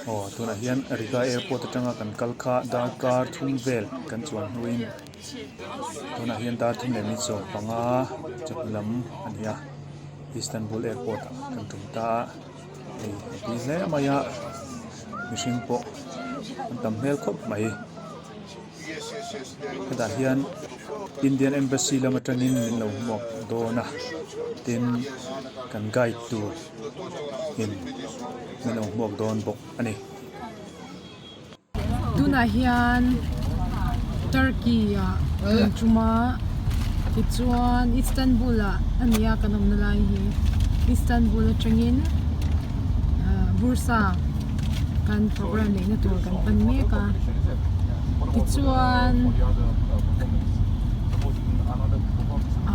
Aw tunah hian Riga airport atanga kan kal kha darkar thum vel kan chuan hnuin tunah hian dar thum leh minute 15 chawhnu lam a ni a Istanbul airport ah kan tum ta a hei a pui hle mai a mihring pawh an tam hmel khawp mai. Hetah hian Indian Embassy lam atangin min lo hmuak dawn a tin kan guide tur in min lo hmuak dawn bawk a ni. Tunah hian Turkey ah kan tum a tichuan Istanbul ah a ni a kan awmna lai hi Istanbul atangin Bursa kan program neihna tur kan pan mek a tichuan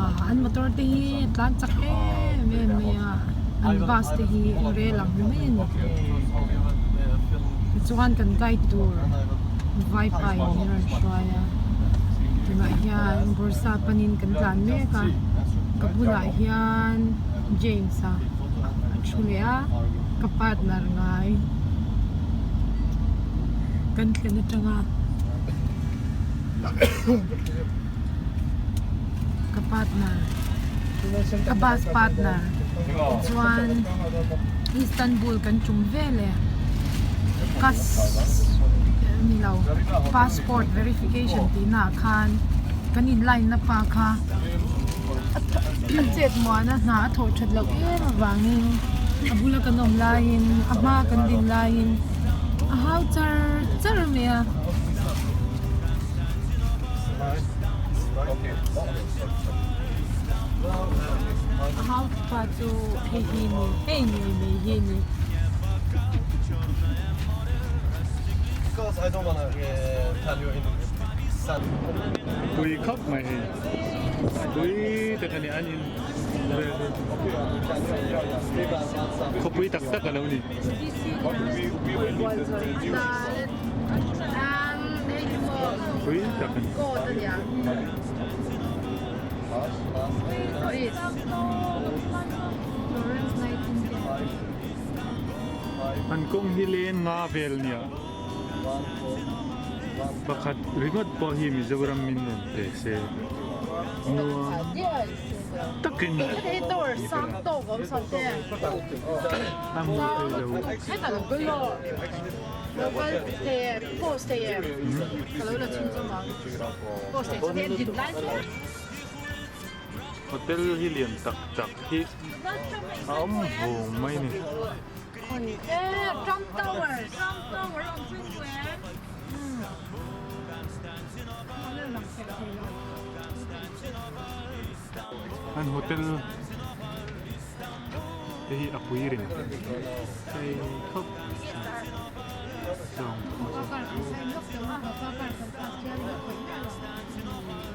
ah an motor te hi a tlan chak em em mai a an bus te hi rel ang mai a ni tichuan kan guide tur vaipa in min rawn hruai a tunah hian Bursa panin kan tlan mek a ka bulah hian James a a thu leh a. Ka partner ngai kan thlen atanga ka partner ka bus partner tichuan Istanbul kan tum vel e cus ni lo passport verification tih naah khan kan in line na pa kha a chet muana hna a thawh that loh em avangin a bula kan awm laiin a hma kan din laiin a hau char char mai a. A hau pa chu hei hi ni hei ngei mai hi ni. Pui khawp mai hei. Pui tak a ni an in vel hi khawpui tak tak a lo ni. Pui tak a ni. An kawng hi len nga vel nia. Pakhat ringawt pawh hi Mizoram min rawn pe se nuam takin a hmu thei lo. Hotel hi lian tak tak hi a awm vung mai a ni. An hotel te hi a pui reng thei khawp mai zawng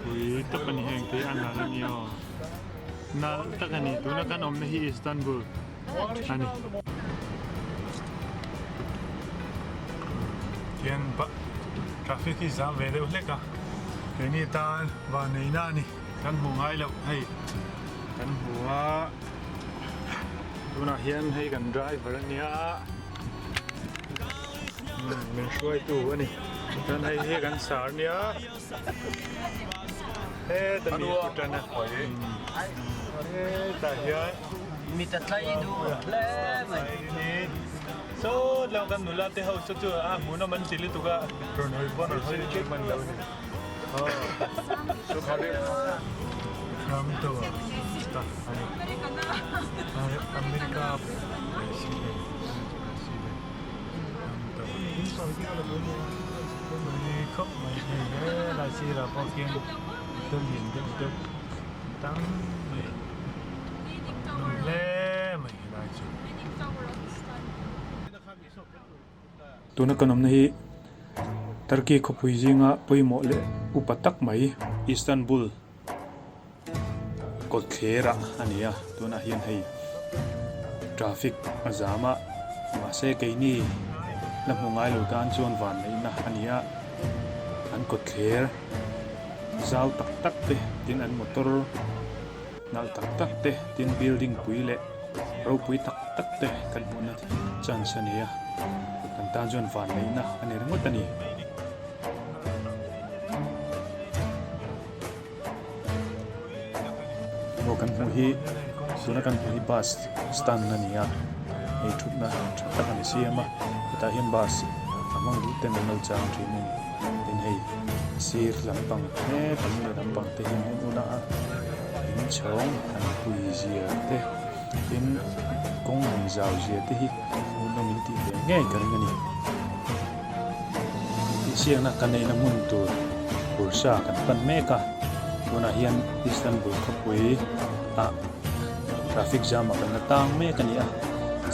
pui tak a ni heng te hi a nalh a ni aw nalh tak a ni tuna kan awmna hi Istanbul. a ni. Tihian traffic hi zam ve deuh hlek a, keini tan vanneihna a ni. Kan hmu ngai loh hei kan hmu a, tunah hian hei kan driver a nia, min hruaitu a ni. Chuan hei hi kan sar a nia, heta mi a tan a, hetah hian. Mit a tlai duh hle mai. Saw tlang kan nula te ho saw chu a hmuhnawm an ti lutuk a, rawn hawi pawn rawn hawi ṭep hman lo a ni. Trump Tower ta a ni. America President Trump Tower. Khawp mai hei he lai sirah pawh khian hotel lian deuh deuh tam mai. Nawm hle mai helai chu. Tuna kan awmna hi Turkey khawpui zinga pawimawh leh upa tak mai Istanbul kawtthler ah a ni a, tunah hian hei traffic a zam a, mahse keini la hmu ngai lo tan chuan van neihna a ni a, an kawtthler zau tak tak te tin an motor Nalh tak tak te, tin building pui leh ropui tak tak te kan hmuhna chance a ni a. Kan tan chuan van neihna a ni ringawt a ni. Aw kan hmuh hi tuna kan hmuh hi bus stand a ni a hei thutna tha tak a ni siam a hetah hian bus a hmang duh ten an lo chang thin a ni tin hei sir lampang hetam leh lampang te hian en ula a inchhawng han pui zia te tin kawng han zau zia te hi hmuhnawm in tih ve ngei ka ring a ni. Insiakna kan neihna hmun tur Bursa kan pan mek a, tunah hian Istanbul khawpui ah traffic jam ah kan la tang mek a ni a,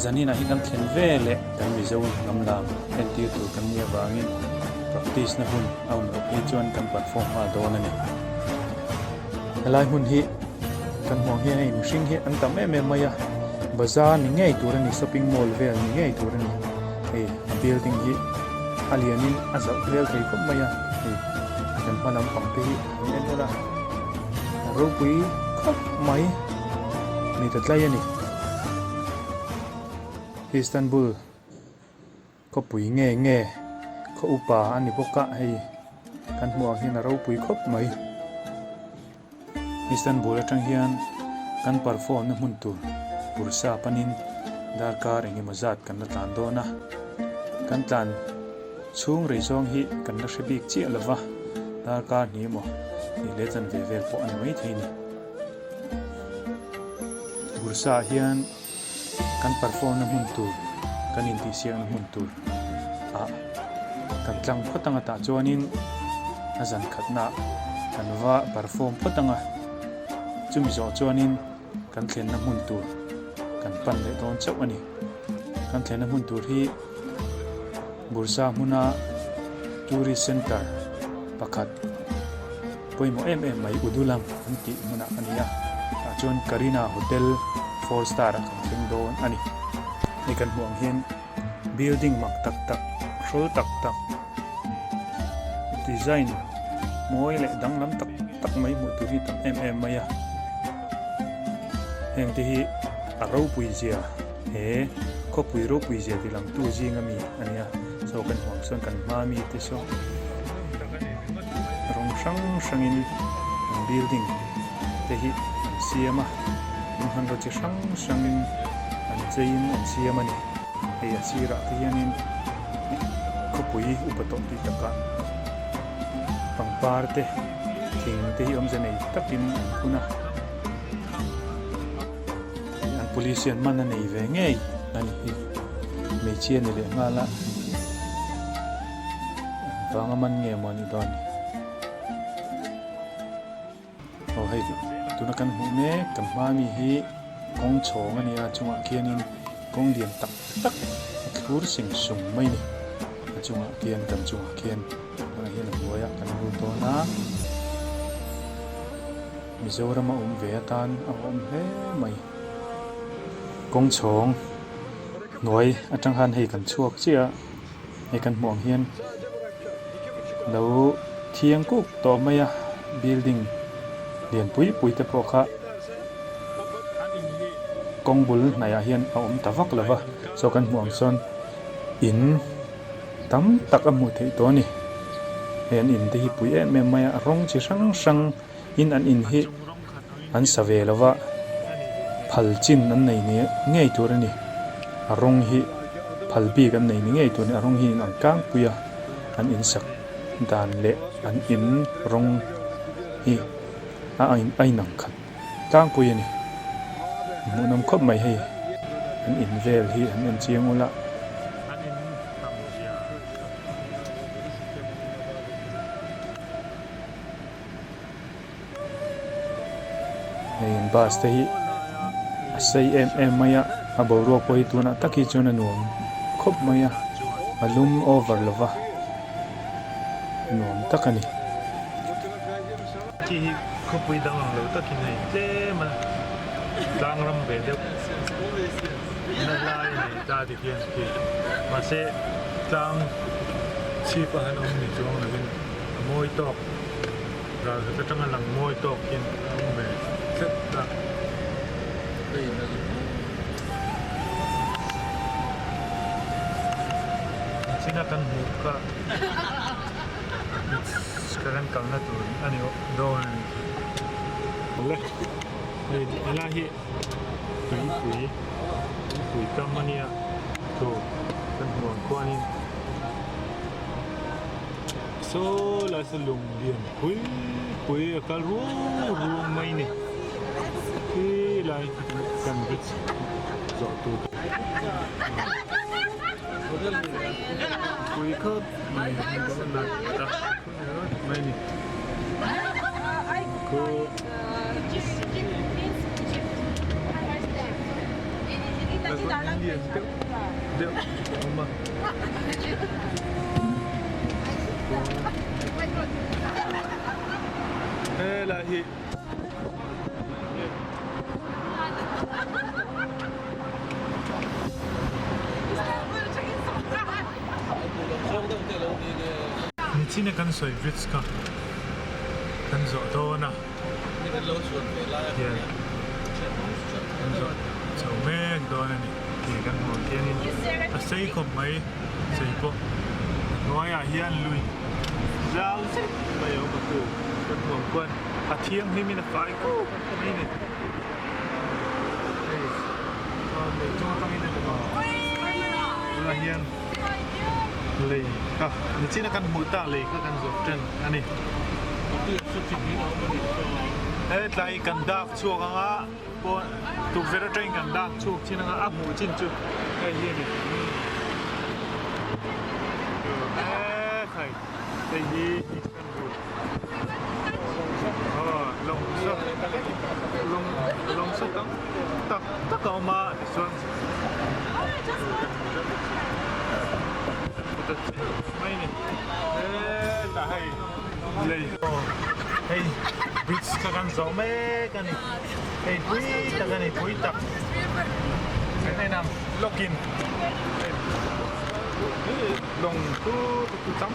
zaninah hi kan thlen ve leh kan Mizo hnam lam entir tur kan nih avangin practice na hun a awm loh phei chuan kan perform nghal dawn a ni. Helai hmun hi kan hmuh ang hian hei mihring hi an tam em em mai a, bazar ni ngei tur a ni shopping mall vel ni ngei tur a ni. Hei a building hi a lianin a zauh hmel thei khawp mai a, hei kan hma lampang te hi an en ula a ropui khawp mai mi ta tlai a ni. Istanbul khawpui nge nge khaw upa a ni bawk a hei kan hmuh ang hian a ropui khawp mai. Istanbul atang hian kan perform na hmun tur Bursa panin darkar engemaw zat kan la tlan dawn a, kan tlan chhung rei zawng hi kan la hre bik chiah lova, darkar hnih emaw hnih leh chanve vel pawh a ni maithei a ni. Bursa ah hian. Kan perform na hmun tur, kan intihsiakna hmun tur ah kan tlang phawt anga tah chuanin a zan khatna ah kan va perform phawt anga chumi zawh chuanin kan thlenna hmun tur kan pan leh dawn chauh a ni. Kan thlenna hmun tur hi Bursa hmuna tourist center pakhat. Pawimawh em em mai Udulam an tih hmunah a ni a, tah chuan Karina Hotel four star ah kan thleng dawn a ni. Hei kan hmuh ang hian building mak tak tak, hrawl tak tak, design mawi leh danglam tak tak mai hmuh tur hi tam em em mai a. Heng te hi a ropui zia he khawpui ropui zia ti langtu zing ami a ni a, saw kan hmuh ang chuan kan hma mi te saw rawng hrang hrangin an building te hi an siam a, an hmanraw chi hrang hrangin an cheiin an siam a ni. Hei a sirah te hianin khawpui upa tawh tih takah pangpar te thing te hi awmze nei takin an phun a. An police hian man a nei ve ngei a ni hi hmeichhia ni leh nghal a vang a man nge maw a nih dawn ni aw hei tuna kan hmuh mek kan hma mi hi kawng chhawng a ni a chungah khianin kawng lian tak tak a thlur seng sung mai a ni a chungah khian kan chungah khian tunah hian a hnuaiah kan lut dawn a. Mizoram a awm ve atan a awm hle mai. Kawng chhawng hnuai atang khan hei kan chhuak chiah a, hei kan hmuh ang hian lo thiang kuk tawh mai a, building lian pui pui te pawh kha kawng bul hnaih ah hian a awm ta vak lo va, saw kan hmuh ang chuan in. Tam tak a hmuh theih tawh a ni. Hei an in te hi pui em em mai a, rawng chi hrang hrang in an in hi an sa ve lo va, phal chin an nei ni ngei tur a ni. A rawng hi phal bik an nei ni ngei tur a ni, a rawng hi in ang tlangpui a, an in sak dan leh an in rawng hi a a inang khat tlangpui a ni. Hmuhnawm khawp mai hei an in vel hi an en chiang ula. Hei an bus te hi a sei em em mai a, a boruak pawh hi tunah tak hi chuan a nuam khawp mai a, a lum over lo va, nuam tak a ni. Khi hi khawpui dang ang lo takin hei tlem a tlang ram ve deuh na lai a nei ta ti hian khi mahse tlang chhip a han awm ni chuang lovin a mawi tawk ral khat atanga lang mawi tawk hian a awm ve tlat a. Nichina kan hmuh kha ka kan kalna tur a ni dawn a ni. Awle hei helai hi tuipui tuipui kam a nia thu kan hmuh ang khuanin saw lai saw lung lian pui pui a kal ruang ruang mai a ni helai kan bridge zawh tur. Pui khawp mai mai ni khu lian deuh deuh a awm a. Helai hi Nichina kan sawi bridge kha kan zawh dawn a hian kan zawh chho mek dawn a ni tih kan hmuh ang khianin a sei khawp mai sei pawh a hnuaiah hian lui zau zet mai a awm a chu kan hmuh ang khuan a thianghlimin a fai khawp mai a ni. Hei chuan lei chung atangin a ni maw? Tunah hian lei kha nichina kan hmuh tak lei kha kan zawh ṭan a ni. He tlai kan dak chhuak ang a, pawn tukverh atangin kan dak chhuak chin ang a, a hmuh chin chu hei hi a ni. Hei hi Istanbul lawng lawng saw tam tak tak a awm a tichuan mai a ni hetah hei lei hei bridge kha kan zawh mek a ni hei pui tak a ni pui tak kan en ang lawkin hei. Lawng chu tu tam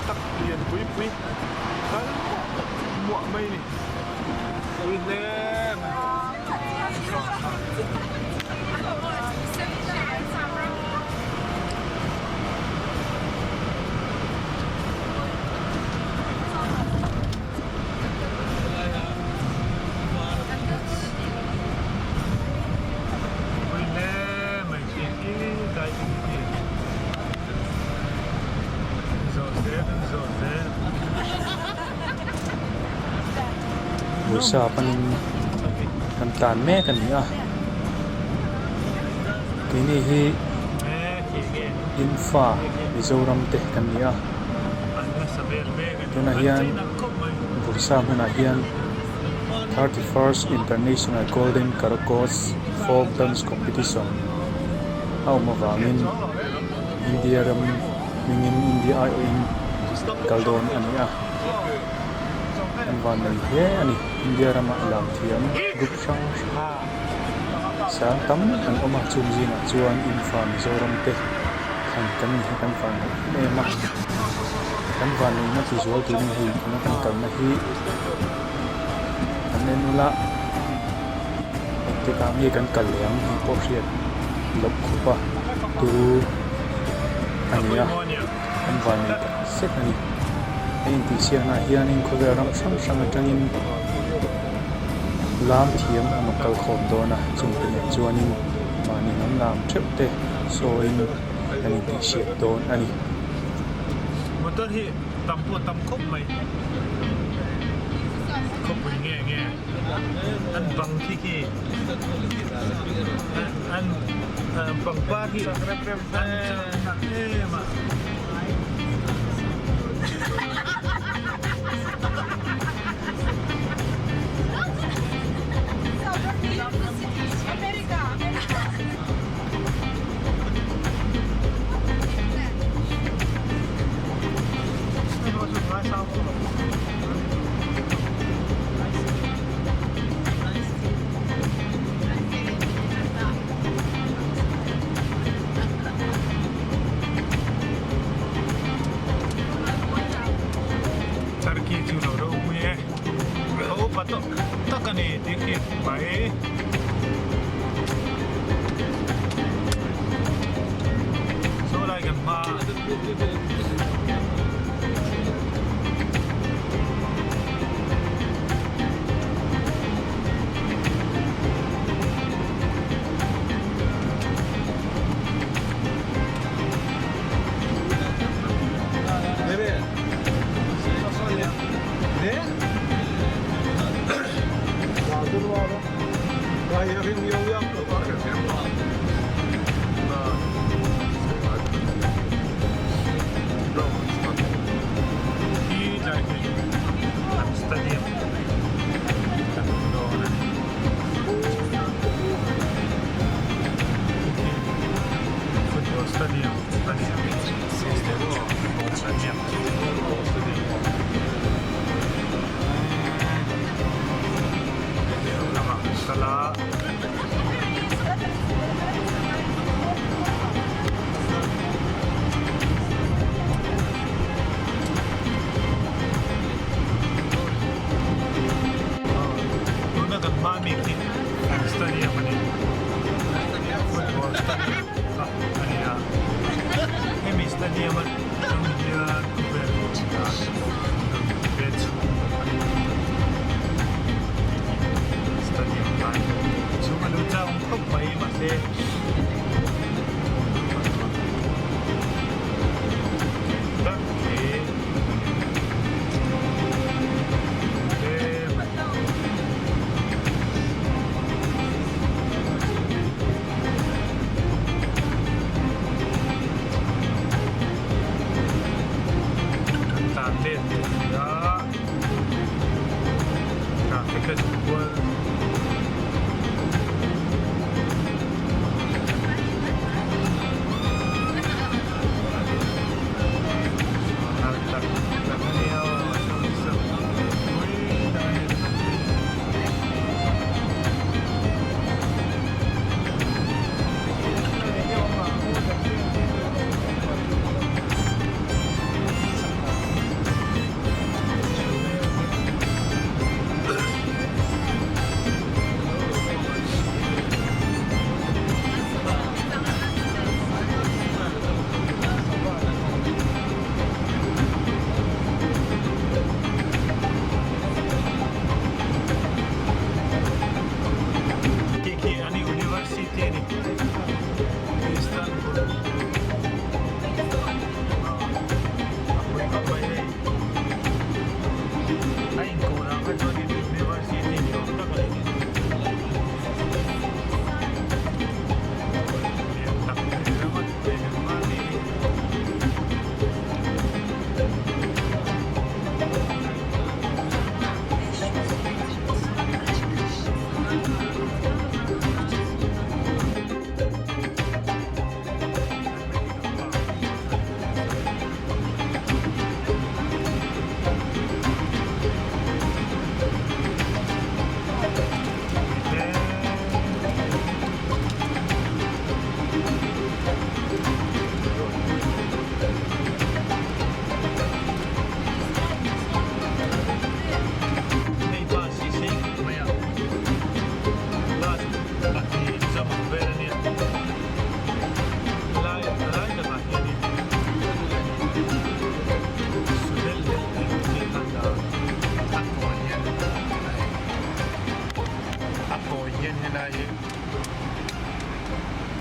tak lian pui pui kal muah mai a ni. Pui hle mai. Pui hle mai. Bursa panin kan tlan mek a ni a keini hi Infa Mizoram te kan ni a tunah hian Bursa hmunah hian 31st International Golden Karakoz Folk Dance Competition a awm avangin India ram hmingin India aiawhin kal dawn a ni a, an van nei hle a ni. India rama lam thiam group hrang hrang sang tam an awm a, chung zingah chuan Infa Mizoram te thlan kan ni hi kan van nei em em a, kan van neihna ti zual turin hei tuna kan kalna hi kan en ula. Engtikah nge kan kal leh ang tih pawh hriat loh khawp a turu a ni a, an vannei tak zet a ni. He intihsiaknaah hianin khawvel ram hrang hrang atangin lam thiam an rawn kal khawm dawn a, chungte nen chuanin mahni hnam lam theuh te sawiin an intihsiak dawn a ni. Motor hi tam pawh tam khawp mai khawpui nge nge. An bang khi khi an pangpar hi an chang em a.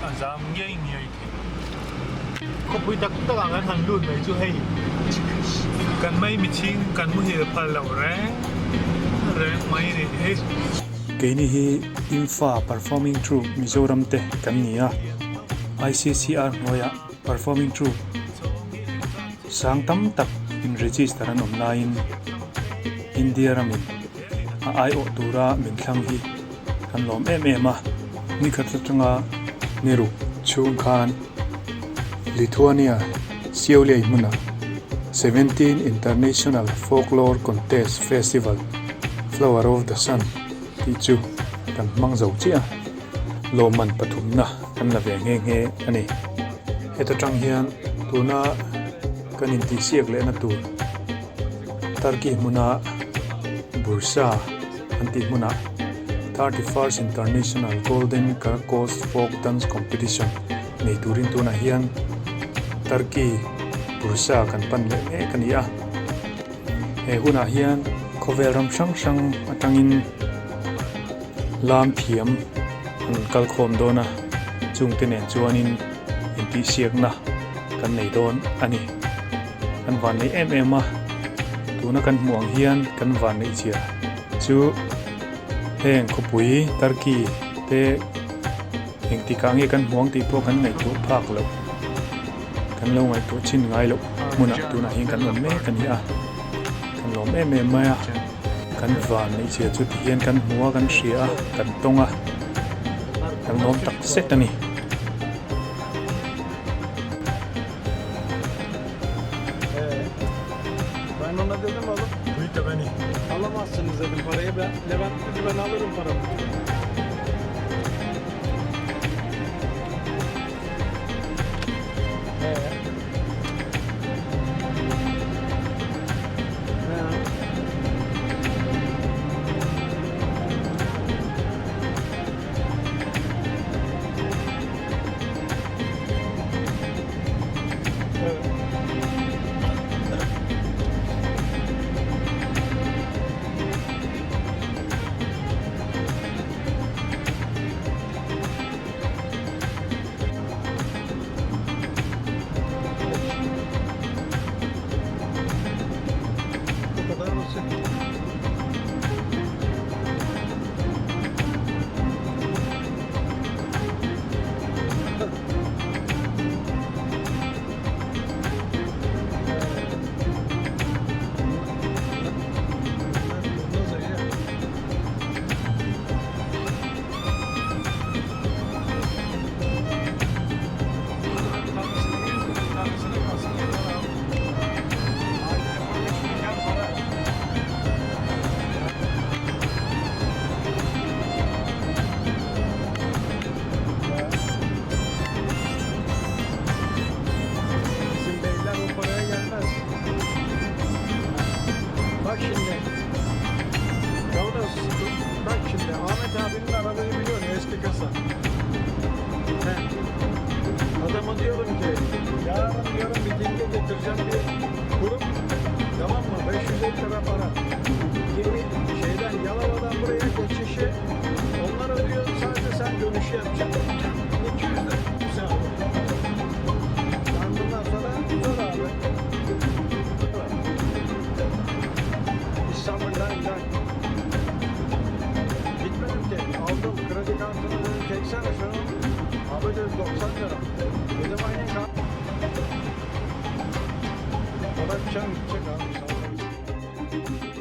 a zam ngiai ngiai thei. Khawpui tak tak ah kan han lut mai chu hei kan maimichhing kan muhil phal loh reng reng mai a nih hi. Keini hi Imfa Performing Troupe Mizoram te kan ni a, ICCR hnuaiah Performing Troupe sang tam tak in register an awm laiin India ramin a aiawh tura min thlang hi kan lawm em em a. Nikhat atanga ni ruk chhung khan Lithuania Siauliai hmunah 17 International Folklore Contest Festival Flower of the Sun tih chu kan hmang zo chiah a, lawmman pathumna kan la ve nghe nghe a ni. Heta tang hian tuna kan intihsiak lehna tur Turkey hmuna Bursa an tih hmunah 31st International Golden Karakoz Folk Dance Competition nei turin tunah hian Turkey Bursa kan pan leh mek a ni a. He hunah hian khawvel ram hrang hrang atangin lam thiam an rawn kal khawm dawn a, chungte nen chuanin intihsiakna kan nei dawn a ni. Kan van nei em em a, tuna kan hmuh ang hian kan van neih chhia chu heng khawpui Turkey te engtikah nge kan hmuh ang tih pawh kan ngaihtuah phak loh, kan lo ngaihtuah chin ngai loh hmunah tunah hian kan awm mek a ni a, kan lawm em em mai a, kan van neih chhia chu tihian kan hmu a, kan hria a, kan tawng a, kan lawm tak zet a ni. Ben ona dedim oğlum. Pui tak a ni. Alamazsınız dedim parayı. Ben, Levent dedi ben alırım paramı. Ee. He. Bu kadar basit. Bizim beyler o paraya gelmez. Bak şimdi. Yavuz, bak şimdi Ahmet abinin arabayı biliyorsun eski kasa. He. Adama diyorum ki yarın diyorum mitinge getireceğim bir grup. Tamam mı? 550 lira para. Gemi şeyden Yalova'dan buraya geçişi onlar ödüyor sadece sen dönüşü yapacaksın. 200 lira. Sen abi. Ben bundan sonra zor abi. İstanbul'dan giden. Gitmedim ki. Aldım kredi kartını dedim çeksene şunu. Abi dedi 90 lira. Dedim aynen kart. Bırakacağım gidecek abi. Sağ ol.